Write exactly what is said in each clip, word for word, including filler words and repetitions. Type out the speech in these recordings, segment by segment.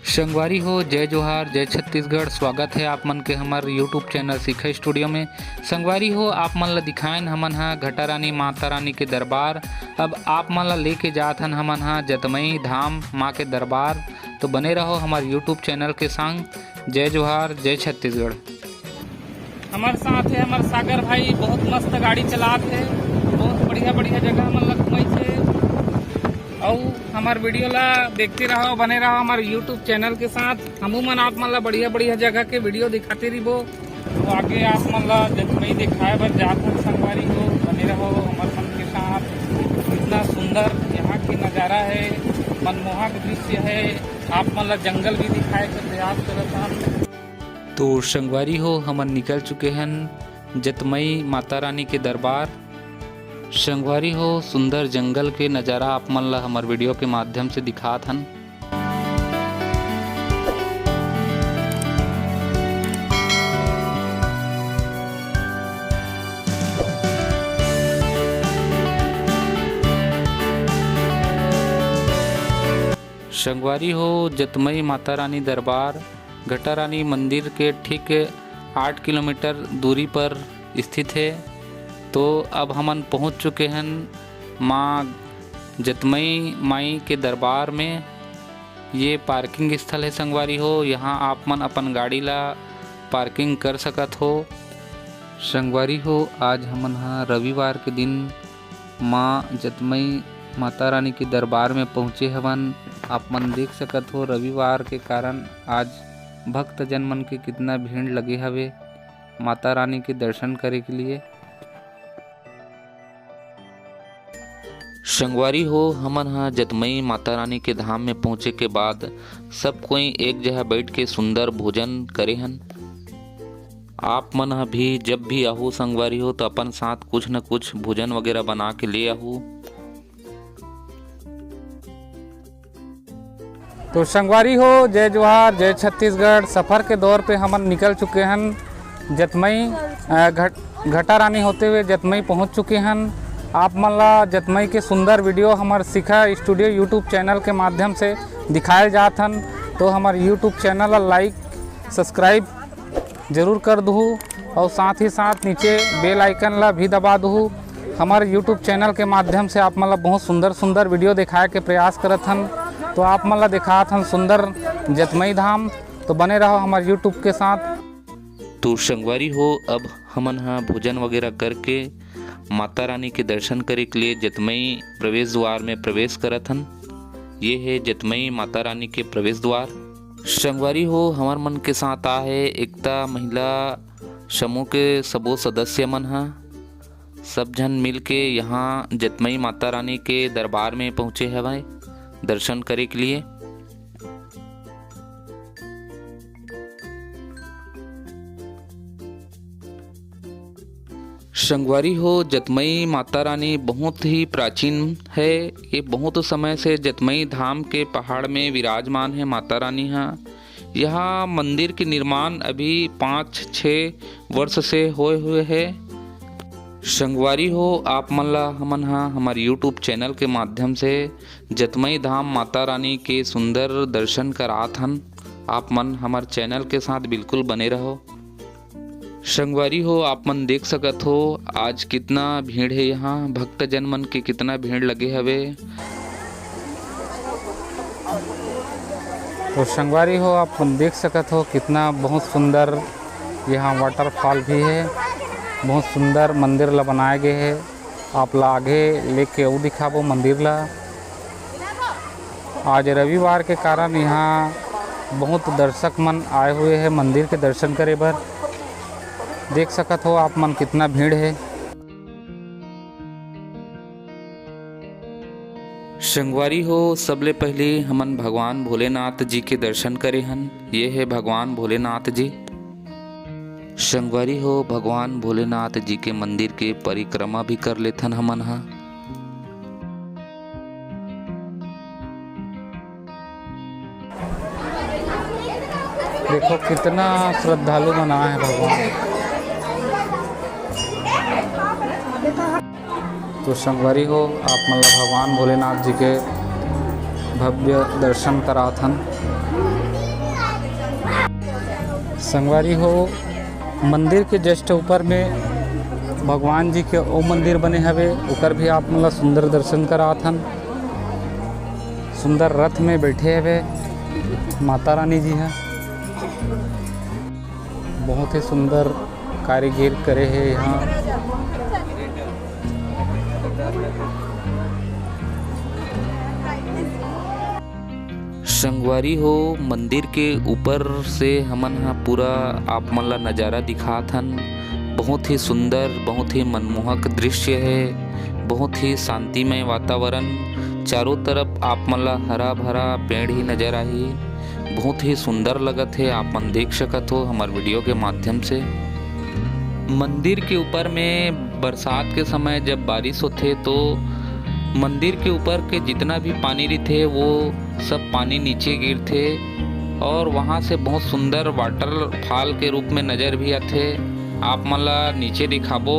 संगवारी हो, जय जोहार, जय छत्तीसगढ़। स्वागत है आप मन के हमर YouTube चैनल सीखा स्टूडियो में। संगवारी हो, आप मन ला दिखाएन हमन हा घटारानी माता रानी के दरबार। अब आप मन ला लेके जात हन हमन हा जतमई धाम माँ के दरबार। तो बने रहो हमर YouTube चैनल के संग। जय जोहार, जय छत्तीसगढ़। हमर साथ है हमर सागर भाई, बहुत मस्त गाड़ी चलात है, बहुत बढ़िया बढ़िया जगह हमन ला घुमाइस है। अउ हमर वीडियो ला देखते रहो, बने रहो हमर YouTube चैनल के साथ। हमू मन आप मन ला बढ़िया बढ़िया जगह के वीडियो दिखाते रहिबो। तो आगे आप मन ला जतमई दिखाए बर जात हन संगवारी हो, बने रहो हमर मन के साथ। इतना सुंदर यहाँ के नज़ारा है, मनमोहक दृश्य है। आप मन ला जंगल भी दिखाए के प्रयास करत हन। तो संगवारी हो, हमन निकल चुके हन जतमई माता रानी के दरबार। संगवारी हो, सुंदर जंगल के नज़ारा आप मन ला हमर वीडियो के माध्यम से दिखात हन। संगवारी हो, जतमई माता रानी दरबार घटारानी मंदिर के ठीक आठ किलोमीटर दूरी पर स्थित है। तो अब हमन पहुंच चुके हन माँ जतमई माई के दरबार में। ये पार्किंग स्थल है संगवारी हो, यहाँ आप मन अपन गाड़ी ला पार्किंग कर सकत हो। संगवारी हो, आज हमन ह रविवार के दिन माँ जतमई माता रानी के दरबार में पहुँचे हवन। आप मन देख सकत हो, रविवार के कारण आज भक्तजन मन के कितना भीड़ लगे हवे माता रानी के दर्शन करे के लिए। संगवारी हो, हमन ह जतमई माता रानी के धाम में पहुँचे के बाद सब कोई एक जगह बैठ के सुंदर भोजन करे हन। आप मन ह भी जब भी आहू संगवारी हो, तो अपन साथ कुछ न कुछ भोजन वगैरह बना के ले आहू। तो संगवारी हो, जय जोहार, जय छत्तीसगढ़। सफर के दौर पे हमन निकल चुके हन जतमई, अ, घट-, घटारानी होते हुए जतमई पहुंच चुके हन। आप मन ला जतमई के सुंदर वीडियो हमर सीखा स्टूडियो YouTube चैनल के माध्यम से दिखाए जात हन। तो हमर YouTube चैनल ला like, subscribe जरूर कर दुहू और साथ ही साथ नीचे bell icon ला भी दबा दुहू। हमर YouTube चैनल के माध्यम से आप मन ला बहुत सुंदर सुंदर वीडियो दिखाए के प्रयास करत हन। तो आप मन ला दिखात हन सुंदर जतमई धाम। तो बने रहो हमर YouTube के साथ। तो संगवारी हो, अब हमन ह भोजन वगैरह करके माता रानी के दर्शन करे के लिए जतमई प्रवेश द्वार में प्रवेश करत हन। ये है जतमई माता रानी के प्रवेश द्वार। संगवारी हो, हमर मन के साथ आहे एकता महिला समूह के सबो सदस्य मन ह। सब झन मिल के यहाँ जतमई माता रानी के दरबार में पहुँचे हवय दर्शन करे के लिए। संगवारी हो, जतमई माता रानी बहुत ही प्राचीन है। ये बहुत समय से जतमई धाम के पहाड़ में विराजमान है माता रानी हा। यहाँ मंदिर के निर्माण अभी पाँच छः वर्ष से होए हुए है। संगवारी हो, आप मन ला हमन हा हमर YouTube चैनल के माध्यम से जतमई धाम माता रानी के सुंदर दर्शन करात हन। आप मन हमर चैनल के साथ बिल्कुल बने रहो। संगवारी हो, आप मन देख सकत हो, आज कितना भीड़ है यहाँ, भक्तजन मन के कितना भीड़ लगे हवे। तो संगवारी हो, आप मन देख सकत हो, कितना बहुत सुंदर यहाँ वाटरफॉल भी है, बहुत सुंदर मंदिर ला बनाए गए है। आप ला आगे लेके अउ दिखाबो मंदिर ला। आज रविवार के कारण यहाँ बहुत दर्शक मन आए हुए हैं मंदिर के दर्शन करे बर। देख सकत हो आप मन कितना भीड़ है। संगवारी हो, सबले पहले हमन भगवान भोलेनाथ जी के दर्शन करे हन। ये है भगवान भोलेनाथ जी। संगवारी हो, भगवान भोलेनाथ जी के मंदिर के परिक्रमा भी कर लेथन हमन ह। देखो कितना श्रद्धालु मन आए हैं भगवान। तो संगवारी हो, आप मन ला भगवान भोलेनाथ जी के भव्य दर्शन करात हन। संगवारी हो, मंदिर के just ऊपर में भगवान जी के ओ मंदिर बने हवे, ओकर भी आप मन ला सुंदर दर्शन करात हन। सुंदर रथ में बैठे हवे माता रानी जी ह। बहुत ही सुंदर कारीगर करे हे यहाँ। संगवारी हो, मंदिर के ऊपर से हमन ह पूरा आप मन ला नजारा दिखात हन। बहुत ही सुंदर, बहुत ही मनमोहक दृश्य है, बहुत ही शांतिमय वातावरण। चारों तरफ आप मन ला हरा भरा पेड़ ही नजर आही। बहुत ही सुंदर लगत है, आप मन देख सकत हो हमर वीडियो के माध्यम से। मंदिर के ऊपर में बरसात के समय जब बारिश होथे तो मंदिर के ऊपर के जितना भी पानी रहिथे वो सब पानी नीचे गिरथे और वहाँ से बहुत सुंदर वाटरफॉल के रूप में नजर भी आथे। आप मन ला नीचे दिखाबो,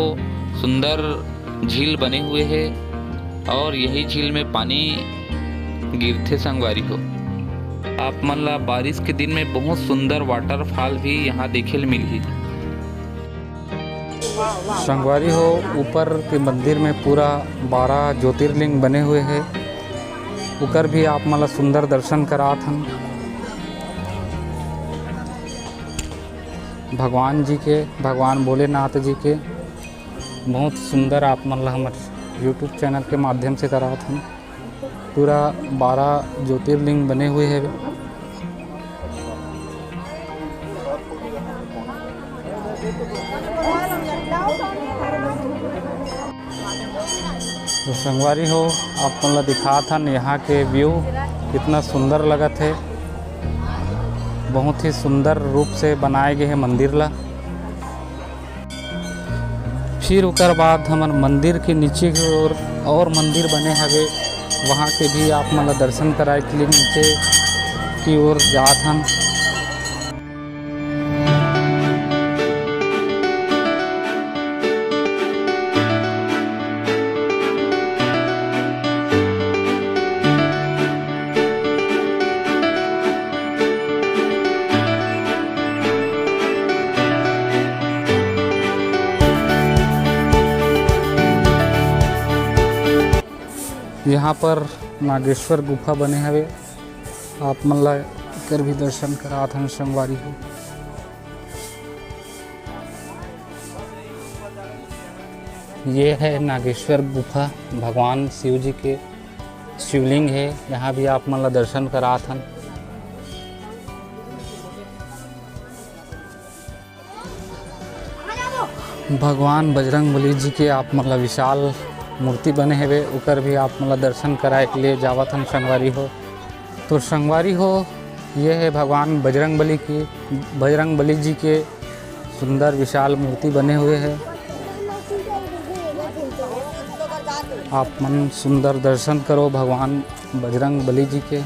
सुंदर झील बने हुए है और यही झील में पानी गिरथे संगवारी हो। आप मन ला बारिश के दिन में बहुत सुंदर वाटरफॉल भी यहाँ देखे ल मिलही। संगवारी हो, ऊपर के मंदिर में पूरा बारह ज्योतिर्लिंग बने हुए हैं, उकर भी आप मन ला सुंदर दर्शन करात हन भगवान जी के, भगवान भोलेनाथ जी के। बहुत सुंदर आप मन ला हमर YouTube चैनल के माध्यम से करात हन। पूरा बारह ज्योतिर्लिंग बने हुए हैं। तो संगवारी हो, आप मन ला दिखात हन यहाँ के व्यू कितना सुंदर लगत है। बहुत ही सुंदर रूप से बनाए गए हैं मंदिर ला। फिर ओकर बाद हमन मंदिर के नीचे की ओर और मंदिर बने हवे, वहाँ के भी आप मन ला दर्शन कराए के लिए नीचे की ओर जात हन। यहाँ पर नागेश्वर गुफा बने हवे, आप मन ला एकर भी दर्शन करात हन संगवारी हो। ये है नागेश्वर गुफा, भगवान शिव जी के शिवलिंग है, यहाँ भी आप मन ला दर्शन करात हन। भगवान बजरंग बली जी के आप मन ला विशाल मूर्ति बने हवे, ओकर भी आप मन ला दर्शन कराए के लिए जावत हन संगवारी हो। तो संगवारी हो, ये है भगवान बजरंग बली की, बजरंग बली जी के सुंदर विशाल मूर्ति बने हुए है। आप मन सुंदर दर्शन करो भगवान बजरंग बली जी के।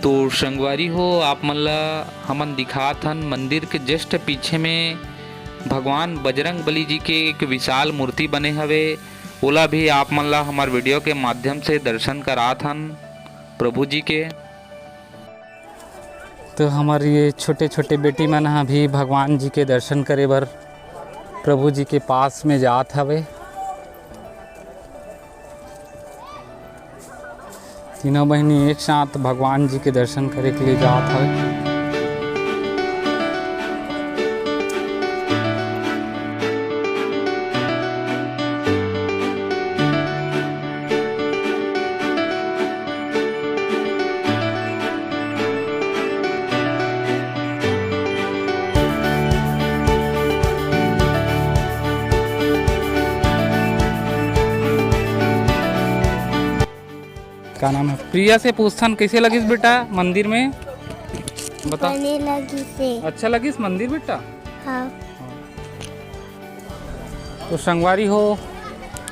तो संगवारी हो, आप मन ला हमन दिखात हन मंदिर के just पीछे में भगवान बजरंग बली जी के एक विशाल मूर्ति बने हवे, ओला भी आप मन ला हमर वीडियो के माध्यम से दर्शन करात हन प्रभु जी के। तो हमर ये छोटे-छोटे बेटी मन ह भी भगवान जी के दर्शन करे बर प्रभु जी के पास में जात हवे। तीनों बहिनी एक साथ भगवान जी के दर्शन करे के लिए जात हवे। का नाम है? प्रिया से पूछथन, कैसे लगिस बेटा मंदिर में? बता। बने लगिस हे। अच्छा लगिस मंदिर बेटा? हाँ। तो संगवारी हो,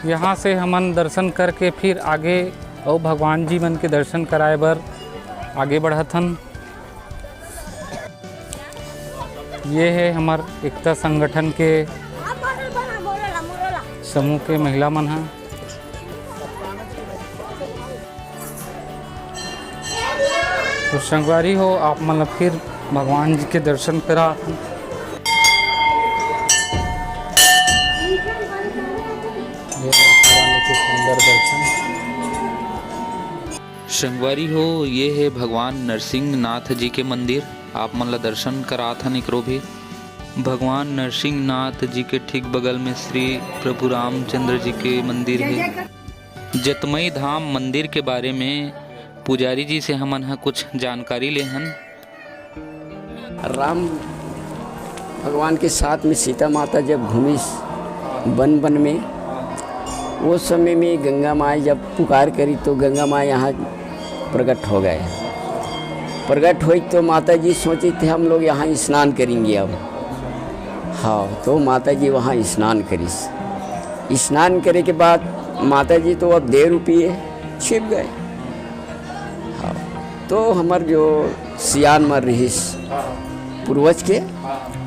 यहाँ से हमन दर्शन करके फिर आगे अउ भगवान जी मन के दर्शन कराए बर आगे बढ़त हन। ये है हमर एकता संगठन के समूह के महिला मन ह। तो संगवारी हो, आप मन ला फिर भगवान जी के दर्शन करा। ये माता रानी के सुंदर दर्शन। संगवारी हो, ये है भगवान नरसिंह नाथ जी के मंदिर। आप मन ला दर्शन करात हन एकरो भी। भगवान नरसिंह नाथ जी के ठीक बगल में श्री प्रभु रामचंद्र जी के मंदिर है। जतमई धाम मंदिर के बारे में पुजारी जी से हमन ह कुछ जानकारी लेहन। राम भगवान के साथ में सीता माता जब घूमिस बन बन में, वो समय में गंगा माई जब पुकार करी तो गंगा माई यहाँ प्रकट हो गए। प्रकट हुई तो माता जी सोची थे हम लोग यहाँ स्नान करेंगे अब। हाँ, तो माता जी वहाँ स्नान करिस। स्नान करे के बाद माता जी तो अब देह रूपी है, छिप गए। हाँ, तो हमर जो सियान मन रहिस पूर्वज के,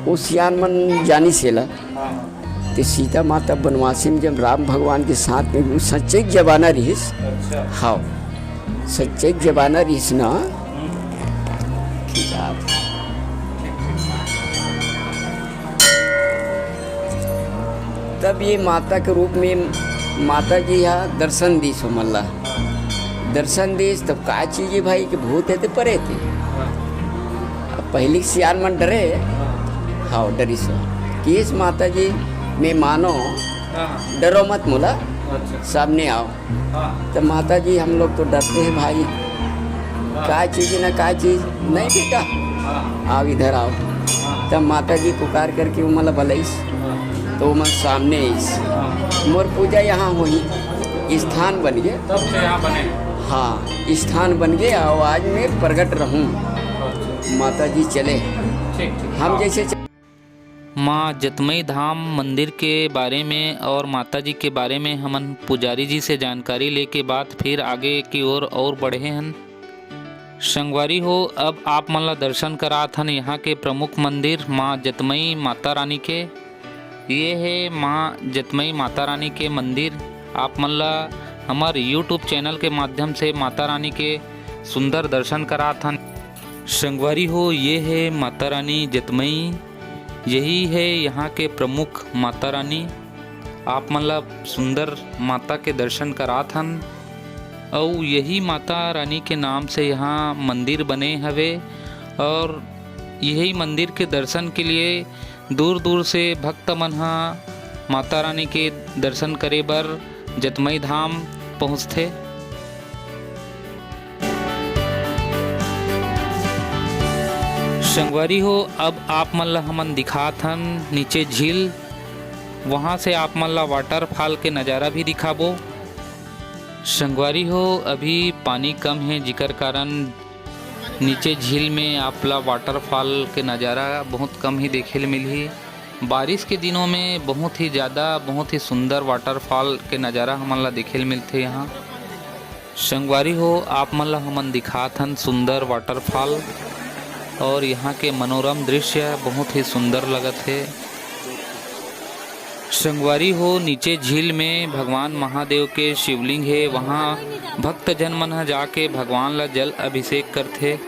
वो सियान मन जानी सेला। ते सीता माता बनवासी में जब राम भगवान के साथ में, वो सच्चे जमाना रहिस। अच्छा। हाँ, सच्चे जमाना रहिस ना। हम्म। क्या बात। तब ये माता के रूप में माता जी हा दर्शन दीस हमन ला। दर्शन दीस तब का चीज है भाई कि भूत है ते परे थे। अब पहली सियान मन डरे। हाँ, डरिस हो। कि इस माता जी में मानो, हाँ। डरो मत मोला, अच्छा। सामने आओ। हाँ। तो माता जी हम लोग तो डरते हैं भाई, हाँ। का चीज ना का चीज, नहीं बेटा, हाँ। आओ इधर आओ। हाँ। तब माता जी पुकार करके वो मतलब बलैस, हाँ। तो वो मन सामने आइस। हाँ। मोर पूजा यहाँ हुई, स्थान बन गए। तब से यहाँ बने। हाँ, स्थान बन गए और आज मैं प्रकट रहूँ। अच्छा। माता जी चले। ठीक, ठीक। हम हाँ। जैसे च- माँ जतमई धाम मंदिर के बारे में और माता जी के बारे में हमन पुजारी जी से जानकारी लेके बाद फिर आगे की ओर और बढ़े हन। संगवारी हो, अब आप मन ला दर्शन करात हन यहाँ के प्रमुख मंदिर माँ जतमई माता रानी के। ये है माँ जतमई माता रानी के मंदिर। आप मन ला हमर YouTube चैनल के माध्यम से माता रानी के सुंदर दर्शन करात हन। संगवारी हो, ये है माता रानी जतमई, यही है यहाँ के प्रमुख माता रानी। आप मन ला सुंदर माता के दर्शन करात हन, अउ यही माता रानी के नाम से यहाँ मंदिर बने हवे, और यही मंदिर के दर्शन के लिए दूर-दूर से भक्त मन ह माता रानी के दर्शन करे बर जतमई धाम पहुँचथे। संगवारी हो, अब आप मन ला हमन दिखात हन नीचे झील, वहाँ से आप मन ला waterfall के नज़ारा भी दिखाबो। संगवारी हो, अभी पानी कम हे, जिकर कारण नीचे झील में आप ला waterfall के नज़ारा बहुत कम ही देखे ल मिलही। बारिश के दिनों में बहुत ही ज़्यादा, बहुत ही सुंदर waterfall के नज़ारा हमन ला देखे ल मिलथे यहाँ। संगवारी हो, आप मन ला हमन दिखात हन सुंदर waterfall, और यहाँ के मनोरम दृश्य बहुत ही सुंदर लगत हे। संगवारी हो, नीचे झील में भगवान महादेव के शिवलिंग हे, वहाँ भक्तजन मन ह जाके भगवान ला जल अभिषेक करथे।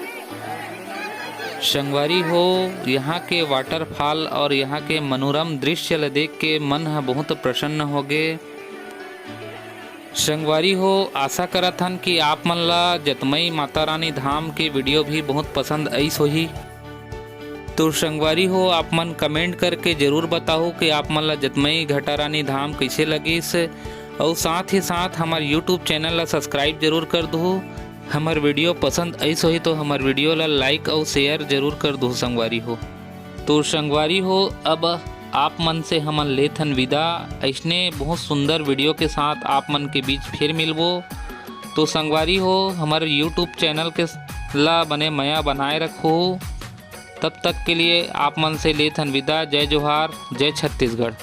संगवारी हो, यहाँ के waterfall और यहाँ के मनोरम दृश्य ल देख के मन ह बहुत प्रसन्न होगे। संगवारी हो, आशा करत हन कि आप मन ला जतमई माता रानी धाम के video भी बहुत पसंद आइस होही। तो संगवारी हो, आप मन comment करके जरूर बताओ कि आप मन ला जतमई घटा रानी धाम कइसे लगिस, अउ साथ ही साथ हमर YouTube channel ला subscribe जरूर कर दू। हमर video पसंद आइस होही तो हमर video ला like अउ share जरूर कर दू संगवारी हो। तो संगवारी हो, अब आप मन से हमन लेथन विदा। अइसने बहुत सुंदर video के साथ आप मन के बीच फिर मिलबो। तो संगवारी हो, हमर YouTube channel के ला बने मया बनाए रखो। तब तक के लिए आप मन से लेथन विदा। जय जोहार, जय छत्तीसगढ़।